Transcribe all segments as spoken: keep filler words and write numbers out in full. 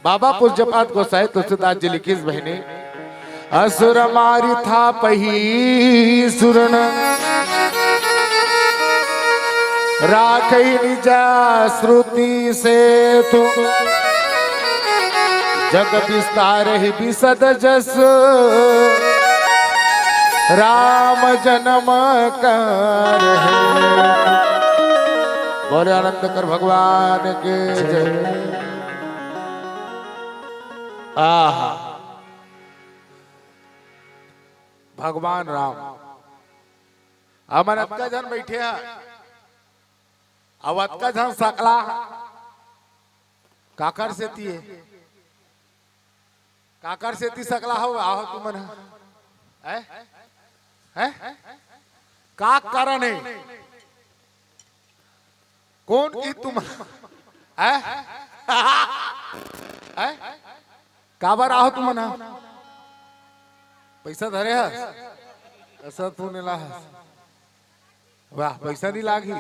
बाबा पूज्यपाद गोसाई तुलसीदास जी लिखिस बहिनी, असुर मारि थापहि सुरन, राखहि निज श्रुति सेतु, जग विस्तारहि विशद जस, राम जन्म करहि। बोले आनंद कर भगवान के जय। आहा, भगवान राम, हमन अतका झन बइठे हन, अउ अतका झन सकला, काकर सेती हे? काकर सेती सकला हो, आहो तुमन ह? हैं? हैं? का कारण हे? कोन की तुमन? हैं? हैं? काबर आहो तुमन ह? पइसा धरे हस? पइसा तू नइ लाहस। वाह, पइसा नइ लागही।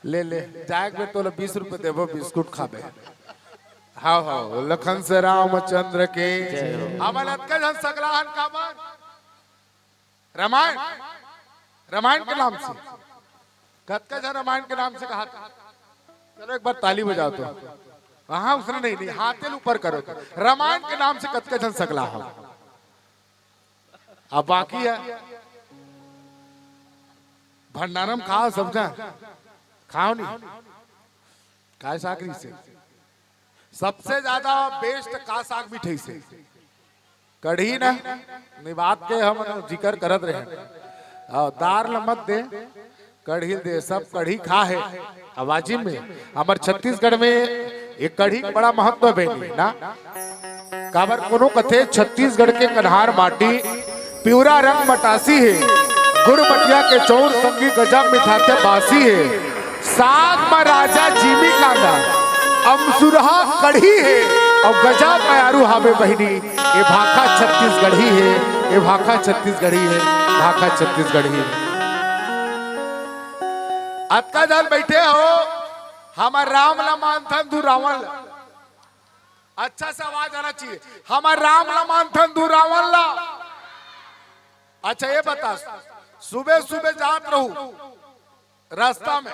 ले, ले, जाए के बेर तोला बीस रुपये देबो, बिस्कुट खाबे। हाव, हाव, लखन से रामचंद्र के। जय हो। हमन अतका झन सकला हन काबर? रामायण, रामायण के नाम से। कतका झन रामायण के नाम से कहा था? चलो एक बार ताली बजाओ तो। हाँ, उसने नहीं, नहीं, हाथे ल ऊपर करो तो। रामायण के नाम से कतका झन सकला हो? अब बाकी हे, भंडारा म खाव सब झन, खाव नहीं? काय साग रहिसे? सबसे ज्यादा बेस्ट का साग मिठाई से? कढ़ी ना, नहीं बात के हम जिक्र करत रहे। अउ दार ल मत दे, कढ़ी दे, सब कढ़ी खा हे। आवाजी में हमर छत्तीसगढ़ में एक कढ़ी के बड़ा महत्व हे बहिनी ना। काबर कोनो कथे छत्तीसगढ़ के कन्हार माटी पिवरा रंग मटासी हे, गुड़ मटिया के चौर संगी गजब मिठाथे बासी हे। साग म राजा जीमी कांदा, अमसुरहा कढ़ी हे, अउ गजब मयारू हावे बहिनी, ए भाखा छत्तीसगढ़ी हे, ए भाखा छत्तीसगढ़ी हे, भाखा छत्तीसगढ़ी हे। अतका झन बइठे हो, हमर राम ला मानथन धुन रावण ला। अच्छा से आवाज आना चाहिए, हमर राम ला मानथन धुन रावण ला। अच्छा ये बता, सुबह सुबह जात रहू रस्ता में,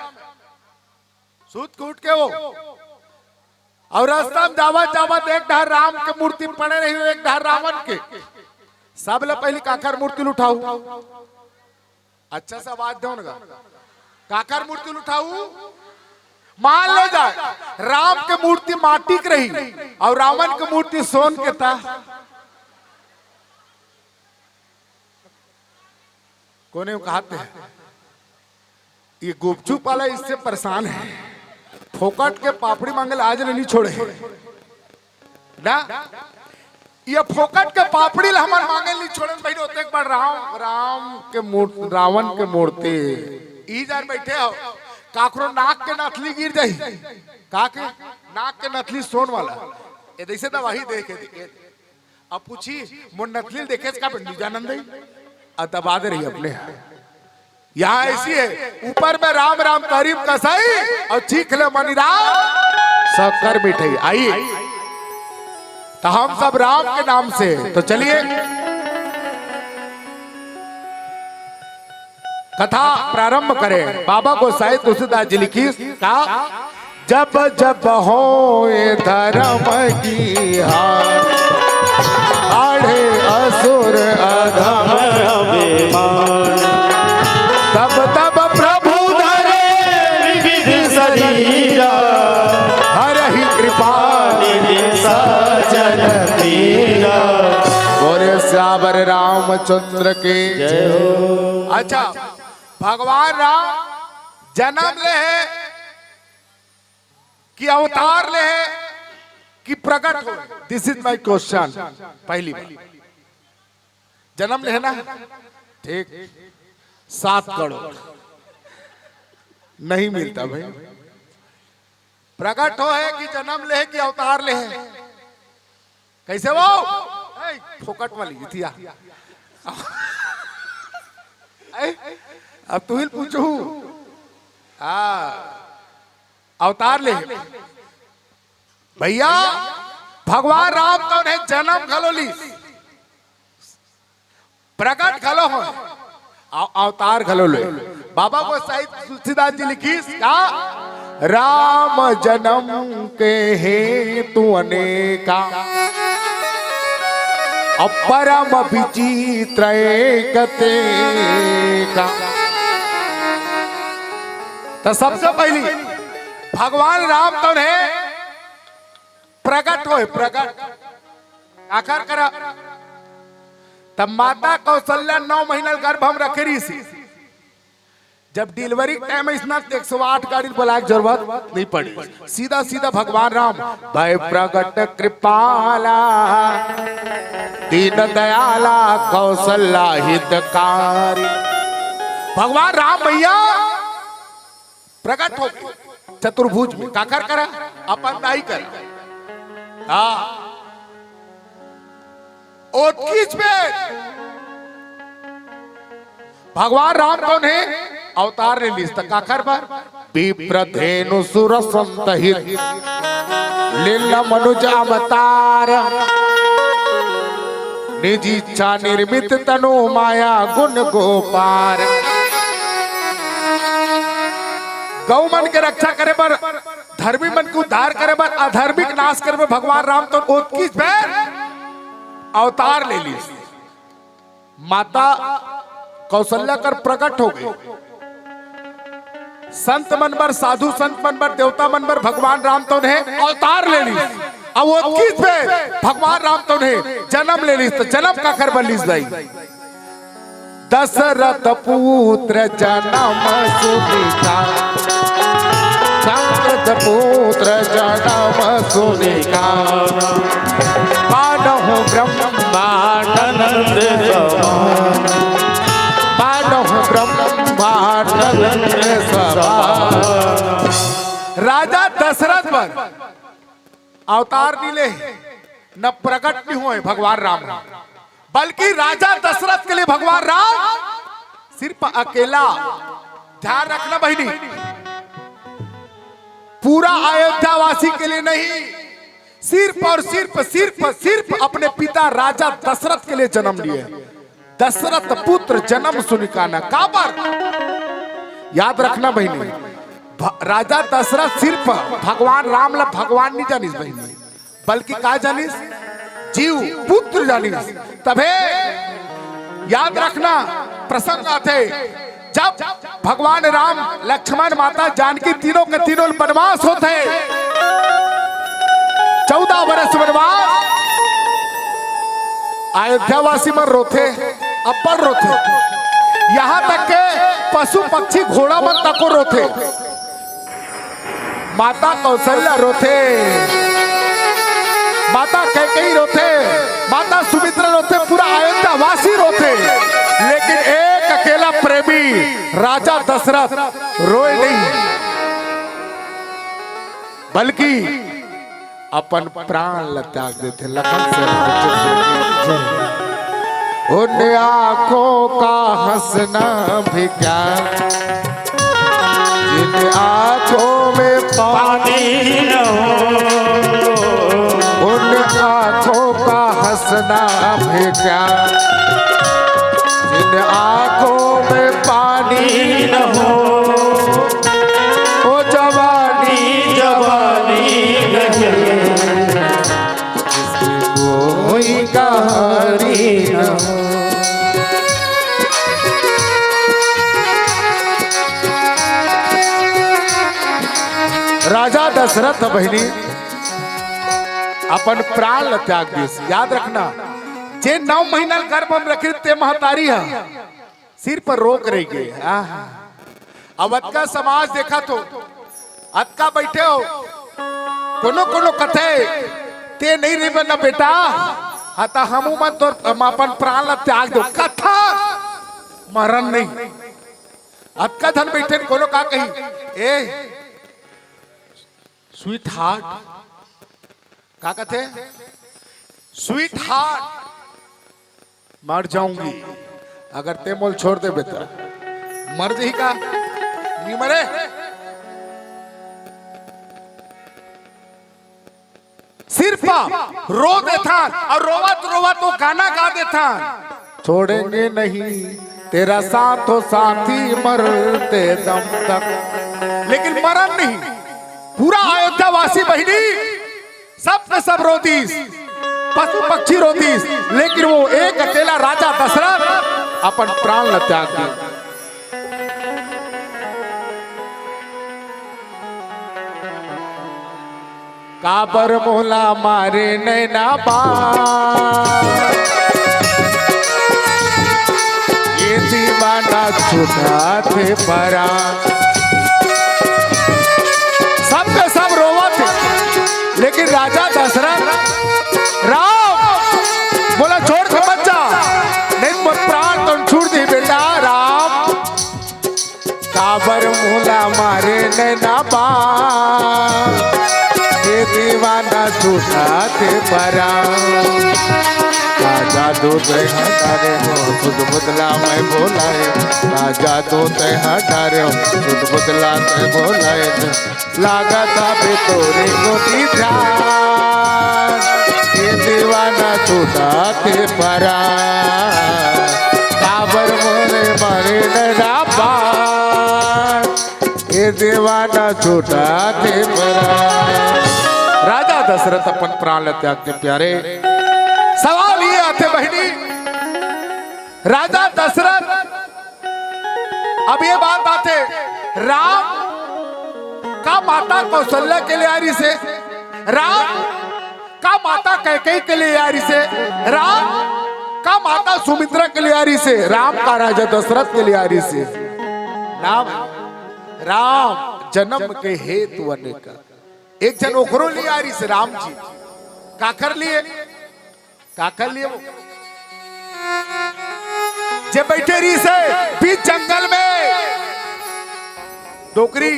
सुत के उठ के हो, अउ रस्ता में जावत जावत एक डहर राम के मूर्ति पड़े रही, एक डहर रावण के, सबले पहिली काकर मूर्ति ल उठाहू? अच्छा से आवाज दो ना। काकर मूर्ति ल उठाहू? मान ले जाए, राम के मूर्ति माटी के रही अउ रावण के मूर्ति सोन के, त कोने कहत हे? ये गुपचुप वाला इससे परेशान हे, फोकट के पापड़ी मांगे ल आज ले नइ छोड़े हे ना। ये फोकट के पापड़ी ल हमन मांगे ल नइ छोड़े हे बहिनी, ओतेक बड़ राम, राम के मूर्ति, रावण के मूर्ति। ई जान बइठे हो, काकरो नाक के नथली गिर जाही, का के नाक के नथली सोन वाला, ए जइसे दवाई देखे देखे। अब पूछी, मोर नथली ल देखेस का बहिनी? जानन दई, अब दबा दे रही अपने। यहाँ ऐसी है, ऊपर में राम राम करीम कसाई अउ चीख ले मनी राम शक्कर मिठाई। आई, त हम सब राम के नाम से, तो चलिए कथा प्रारंभ करें। बाबा गोसाई तुलसीदास जी लिखिस का, जब जब होय धरम की हार, आढ़े असुर अधम अभिमान। तब तब प्रभु धरे विविध शरीरा, हरहि कृपा निधि सज्जन पीरा। बोले सियावर रामचंद्र की जय हो। अच्छा, भगवान राम जनम ले हे कि अवतार ले हे कि प्रगट हो? This is my question। पहली बात, जनम ले हे ना, ठीक, सात करोड़ नहीं मिलता भाई। प्रगट हो हे कि जनम ले हे कि अवतार ले हे? कैसे वो? ए, फोकट वाली इतिया। ए, अब तू ही पूछू। हाँ, अवतार ले हे। भैया, भगवान राम तो उन्हें जन्म घलो लीस, प्रगट घलो हो, अव-, अवतार घलो ले। बाबा गोसाई तुलसीदास जी लिखिस का, राम जन्म के हेतु अनेका, अब परम विचित्र एक तेका। तो सबसे पहली भगवान राम तो उन्हें प्रगट होय, प्रगट। काखर करा? तब माता कौशल्या नौ महीना गर्भ म रखे रहिस। जब डिलीवरी टाइम अइस ना, तो एक सौ आठ गाड़ी बुलाए के जरूरत नहीं पड़ी, सीधा सीधा भगवान राम, भय प्रगट कृपाला, दीन दयाला कौशल्या हितकारी। भगवान राम भैया प्रगट होके चतुर्भुज में काखर करा? अपन दाई करा। हाँ, ओतकीच बेर भगवान राम तो उन्हें अवतार ले लीस, त काखर बर? विप्र धेनु सुर संत हित, लीन मनुज अवतार, निज इच्छा निर्मित तनु माया गुण गो पार। गौ मन के रक्षा करे बर, धर्मी मन के उद्धार करे बर, अधर्मी के नाश करे बर भगवान राम तो ओतकीच बेर अवतार ले लीस। माता कौशल्या कर प्रगट हो गई। संत मन बर, साधु संत मन बर, देवता मन बर भगवान राम तो उन्हें अवतार ले लीस। अब ओतकीच बेर भगवान राम तो उन्हें जन्म ले लीस, तो जन्म काखर बर लीस दाई? दशरथ पुत्र जन्म सुनिका, दशरथ पुत्र जन्म सुनिका, पानहु ब्रह्मानंद समान, पानहु ब्रह्मानंद समान। राजा दशरथ बर अवतार नहीं ले, न प्रगट नहीं होय भगवान राम, बल्कि राजा दशरथ के लिए भगवान राम सिर्फ अकेला। ध्यान रखना बहिनी, पूरा अयोध्यावासी के लिए नहीं, सिर्फ और सिर्फ, सिर्फ, सिर्फ अपने पिता राजा दशरथ के लिए जन्म लिए। दशरथ पुत्र जन्म सुनिकाना। काबर? याद रखना बहिनी, भ-, राजा दशरथ सिर्फ भगवान राम ला भगवान नहीं जानिस बहिनी, बल्कि का जानिस? जीव पुत्र जानिस। तभे याद रखना, प्रसंग आथे, जब भगवान राम, लक्ष्मण, माता जानकी तीनों के तीनों बनवास होथे, चौदह बरस बनवास, अयोध्यावासी मन रोथे, अब्बड़ रोथे, यहाँ तक के पशु पक्षी घोड़ा मन तको रोथे। माता कौशल्या रोथे, माता कैकेयी रोथे, माता सुमित्रा रोथे, पूरा अयोध्यावासी रोथे, लेकिन एक अकेला प्रेमी राजा दशरथ रोए नहीं, बल्कि अपन प्राण ल त्याग देथे। लखन से उन आंखों का हंसना भी क्या, जिन आंखों में पानी न हो, उन आंखों का हंसना भी क्या, जिन आंखों में पानी न हो, वो जवानी, जवानी नहीं, जिसकी कोई कहानी न हो। राजा दशरथ बहिनी अपन प्राण ल त्याग दिस। याद रखना, जे नौ महीना गर्भ म रखे ते महतारी ह सिर पर रोक रही गे। आहा। अब अतका समाज देखत हो, अतका बैठे हो, कोनो कोनो कथे, "ते नहीं रहिबे ना बेटा, हाँ त हमू मन तोर, हम अपन प्राण ल त्याग दो।" कथा मरण नहीं। अतका धन बैठे, कोनो का कही, "ए, स्वीट हार्ट," का कथे? "स्वीट हार्ट, मर जाऊंगी अगर ते मोल छोड़ देबे त।" मर जही का? नहीं मरे। सिर्फ रो देथन अउ रोवत रोवत वो गाना गा देथन। छोड़ेंगे नहीं तेरा साथ, हो साथी मरते दम तक। लेकिन मरन नहीं, पूरा अयोध्या वासी बहिनी सब के सब रो दिस, पशु पक्षी रो दिस, लेकिन वो एक अकेला राजा दशरथ अपन प्राण ल त्याग दिस। काबर मोला मारे नैना बान, ये दीवाना छूटा थे परान। सब के सब रोवत हे, लेकिन राजा दशरथ, राम बोला, छोड़ के मत जा, नहीं तो प्राण तो छूट दे बेटा राम। काबर मोला मारे नैना बान, ये दीवाना छूटा थे परान। का जादू तै हटारे हो, सुध बदला मैं भोलाए। का जादू तै हटारे हो, सुध बदला तै भोलाए। लागत अभी तोरे कोती ध्यान, ये दीवाना छूटा थे परान। काबर मोरे मारे नैना बान, ये दीवाना छूटा थे परान। राजा दशरथ अपन प्राण ल त्याग दे प्यारे। सवाल ये आथे बहिनी, राजा दशरथ, अब ये बात आथे, राम का माता कौशल्या के लिए आरिस हे, राम का माता कैकेयी के लिए आरिस हे, राम का माता सुमित्रा के लिए आरिस हे, राम का राजा दशरथ के लिए आरिस हे। राम, राम जन्म के हेतु अनेक। एक झन ओखरो लिए आरिस हे राम जी। काकर लिए? काकर लिए वो? जे बैठे रिहिस हे बीच जंगल में। डोकरी।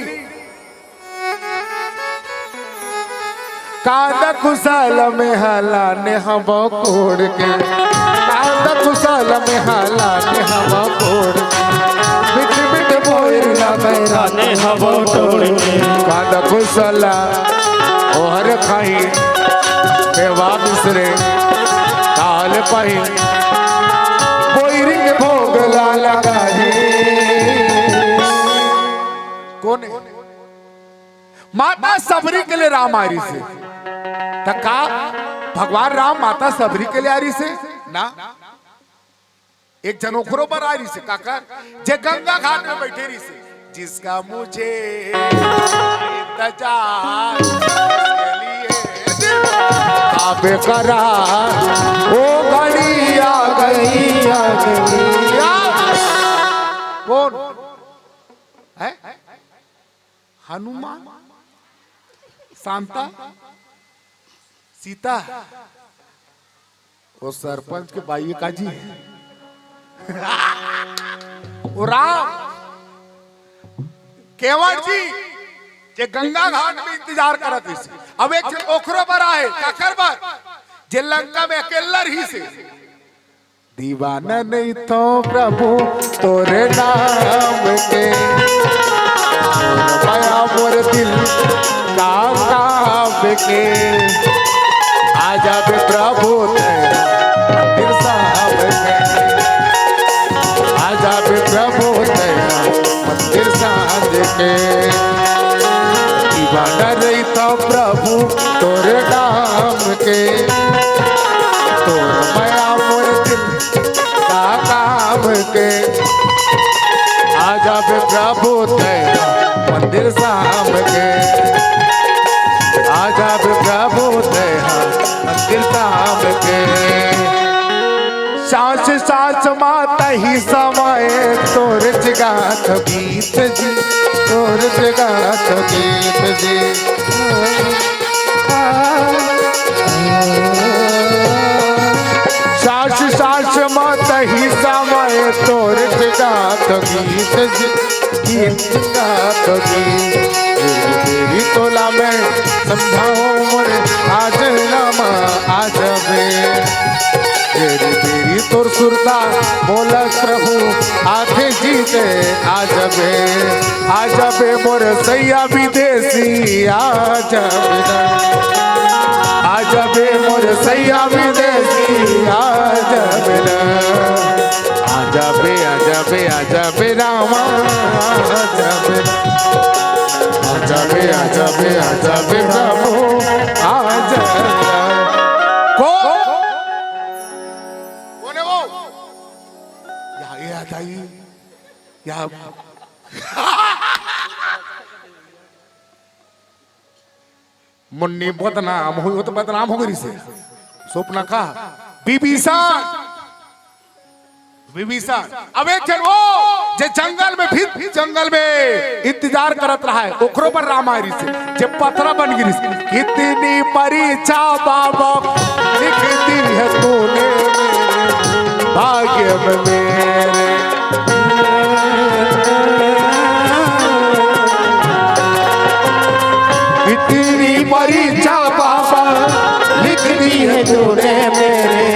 कांदा कुसाला में हाला ने हवा कोड़ के। कांदा कुसाला में हाला ने हवा कोड़ के। मिठ मिठ बोइला बैरा ने हवा तोड़ के। कांदा कुसाला ओहर खाई, मेवा मिश्री, ताल पाई, बोइरी के भोग ला लगाई। कोन हे? माता सबरी के लिए राम आरिस हे। त का भगवान राम माता सबरी के लिए आरिस हे? ना। एक झन ओखरो बर आरिस हे, काकर? जे गंगा घाट में बैठे रिहिस हे, जिसका मुझे इंतजार, उसके लिए दिल काबे करा, वो घड़ी आ गई, आ गई, आ गई। कोन हे? हनुमान, शांता, सीता, वो सरपंच के बाई काजी, वो राम, केवट जी, जे गंगा घाट में इंतजार करत हे। अब एक झन ओखरो बर आए, काकर बर? जे लंका में अकेला रिहिस हे। दीवाना नहीं तो प्रभु तोरे नाम के, तोर माया मोर दिल का काम के। आ जाबे प्रभु तैं मंदिर साहब के, आ जाबे प्रभु तैं मंदिर साहब के। दीवाना नहीं तो प्रभु तोरे नाम के, तोर माया मोर दिल का काम के। आ जाबे प्रभु तैं मंदिर साहब के, आ जाबे प्रभु तैं मंदिर साहब के। सांस सांस मा तही समय तोर जगात गीत जी, तोर जगात गीत जी। सांस सांस मा तही समय तोर जगात गीत जी, गीत गात गीत। तेरी तेरी तोला मैं समझाऊं मोरे, आज रामा आ जाबे। तेरी तेरी तोर सुरता बोलत रहूं, आथे जीते आ जाबे, आ जाबे मोर सैया विदेशी, आ जाबे ना, आ जबे मोर सैया विदेशी, आ जबे ना। आ जबे, आ जबे, आ जबे रामा, आ जबे। आ जबे, आ जबे, आ जबे प्रभु, आ जबे। को-, कोन हे वो? या, ये आ जाइए। या। मुन्नी बदनाम होई, वो तो बदनाम हो गई से। सपना का विभीषण, विभीषण। अब एक झन वो जे जंगल में भी, जंगल में इंतजार करत रहा है, ओकरो पर राम आय रिसे, जे पथरा बन गिरिस। कितनी परीक्षा बाबा लिख दी है तूने मेरे भाग्य में मेरे। इतनी परीक्षा बाबा लिख दी है तूने मेरे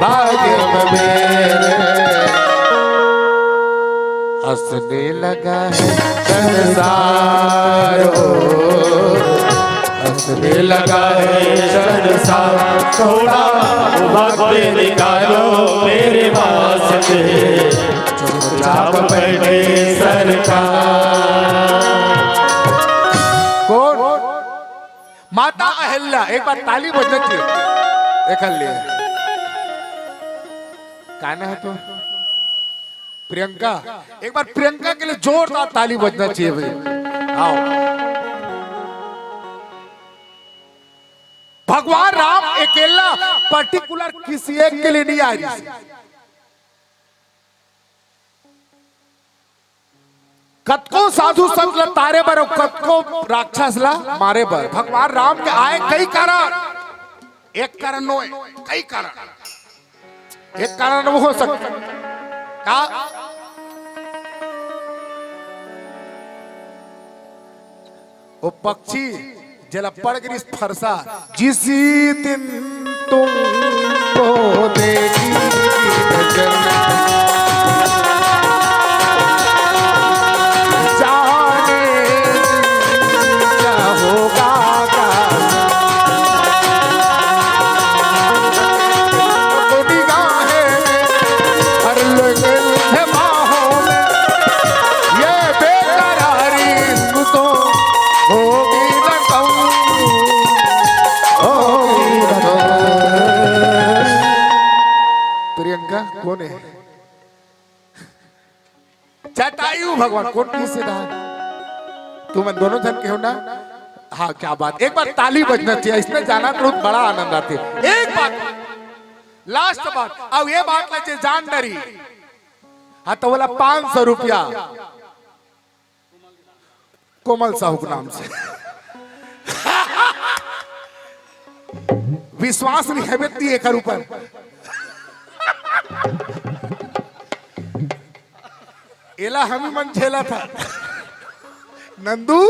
भाग्य में मेरे। हंसने लगा है संसार, ओ, हंसने लगा है संसार। थोड़ा वक्त निकालो मेरे वास्ते, चुपचाप बैठे सरकार। कोन? माता अहिल्या, एक बार ताली बजना चाहिए। अहिल्या, का नाम है तो? प्रियंका। एक बार प्रियंका के लिए जोरदार ताली बजना चाहिए भाई। आओ। भगवान राम अकेला particular किसी एक के लिए नहीं आय रिसे। कतको साधु संत ला तारे बर अउ कतको राक्षस ला मारे बर। भगवान राम के आय कई कारण, एक कारण नोय, कई कारण। एक कारण वो हो सकता का? वो पक्षी जेला पड़ गिरिस फरसा, जिस दिन तुमको देखी नजर जाने क्या होगा, क्या निगाहें हर लगे थे बाहों में, ये बेकरारी तो होगी न कहूँ, होगी न कहूँ। प्रियंका कोन हे? जटायु भगवान कोन किसे दा? तुमन दोनों झन के हो ना? हाँ, क्या बात। एक बार ताली बजना चाहिए, इसमें जाना तो बहुत बड़ा आनंद आते। एक बात, last बात, अब ये बात ला जे जान डरी, हाँ, तो बोला पाँच सौ रुपया कोमल साहू के नाम से। विश्वास नहीं है बेटी एकर ऊपर। एला हम ही मन झेला था नंदू,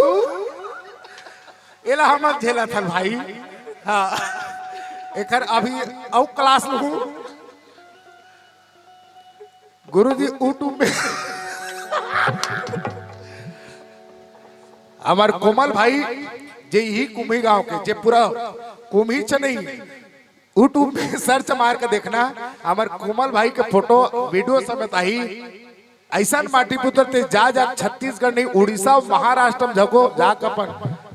एला हम मन झेला था भाई। हाँ, एकर अभी अउ class लूँ। गुरुजी, YouTube में हमार कोमल भाई, जे ही कुम्ही गांव के, जे पूरा कुम्ही च नहीं, YouTube में search मार के देखना, हमार कोमल भाई के photo, video समेत आही। ऐसन माटी पुत्र ते जा, जा छत्तीसगढ़ नहीं, उड़ीसा, महाराष्ट्र में झको, जाके अपन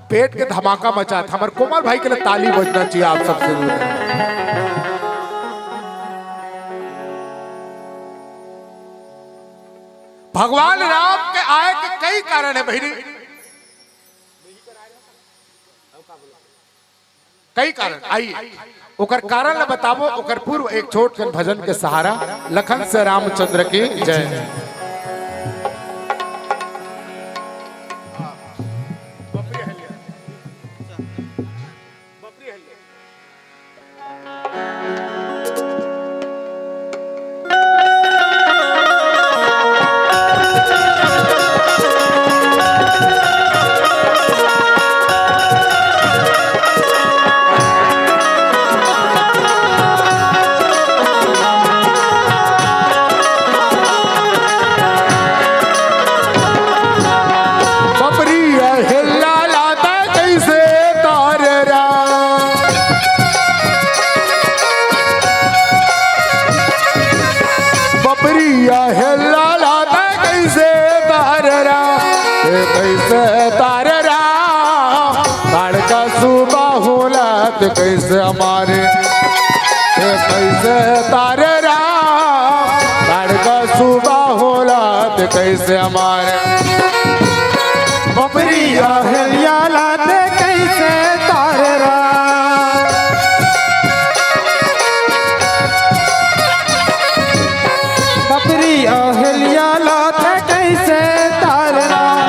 पेट के धमाका मचात। हमार कोमल भाई के लिए ताली बजना चाहिए आप सबसे। भगवान राम के आय के कई कारण हे बहिनी, कई कारण। आइए, ओकर कारण ल बताबो, ओकर पूर्व एक छोट कन भजन के सहारा। लखन से रामचंद्र की जय। का सुबह होला त कइसे मारे, ए कइसे तारे राम, ताड़ का सुबह होला त कइसे मारे। बपरी अहल्या ला त कइसे तारे राम। बपरी अहल्या ला त कइसे तारे राम।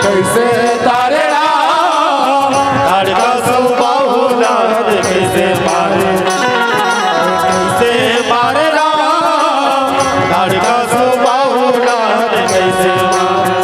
कइसे तारे राम, ताड़ का सुबह होला त कइसे मारे, कइसे मारे राम, ताड़ का सुबह होला त कइसे मारे।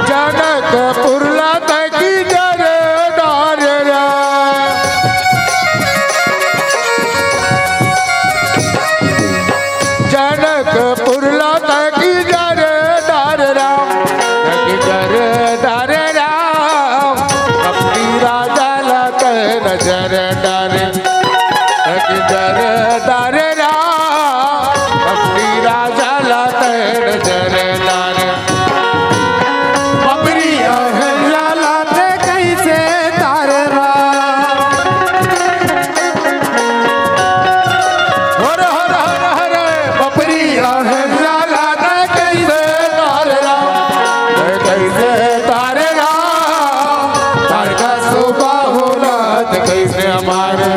जनकपुर ला तकी जर डारे रा। जनकपुर ला तकी जर डारे राम, तकी जर डारे राम, अपनी राजा ला तै नजर डारे। एक जर डारे राम, अपनी राजा ला तै नजर डारे। बपरी अहल्या ला तै कइसे तारे राम। हर हर हर हर। बपरी अहल्या ला तै कइसे तारे राम, तै कइसे तारे राम। ताड़ का सुबह होला त कइसे मारे,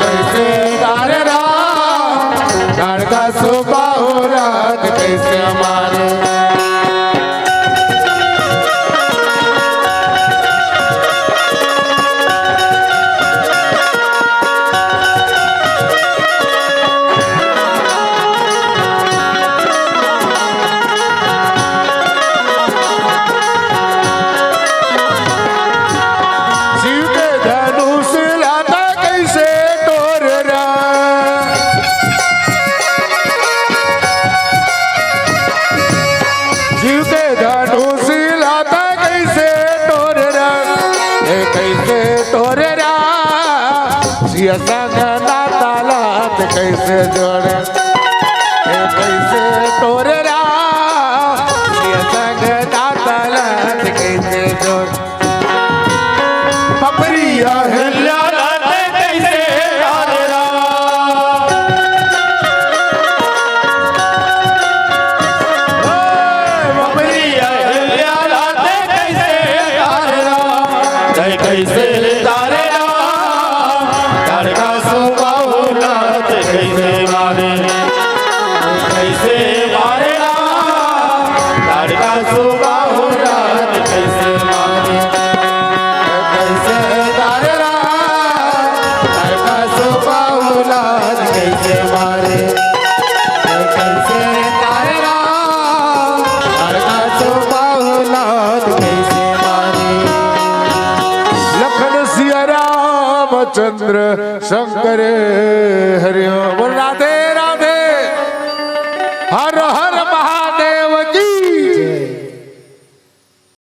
कइसे तारे राम। ताड़ का सुबह होला त कइसे मारे। शिव के धनुष ला तै कइसे टोरे रा। शिव के धनुष ला तै कइसे टोरे रा, ए कइसे टोरे रा। सिया संग नाता ला तै कइसे जोड़े, ए कइसे टोरे रा। सिया संग नाता ला तै कइसे जोड़े। बपरी अहल्या ला तै कइसे तारे राम। बपरी अहल्या ला तै कइसे तारे राम। तै कइसे तारे राम। ताड़ का सुबह होला त कइसे मारे, कइसे मारे राम। ताड़ का सुबह होला त कइसे मारे, कइसे तारे राम। ताड़ का सुबह होला त कइसे मारे, कइसे तारे राम। ताड़ का सुबह होला त कइसे मारे। लखन सिया रामचंद्र शंकर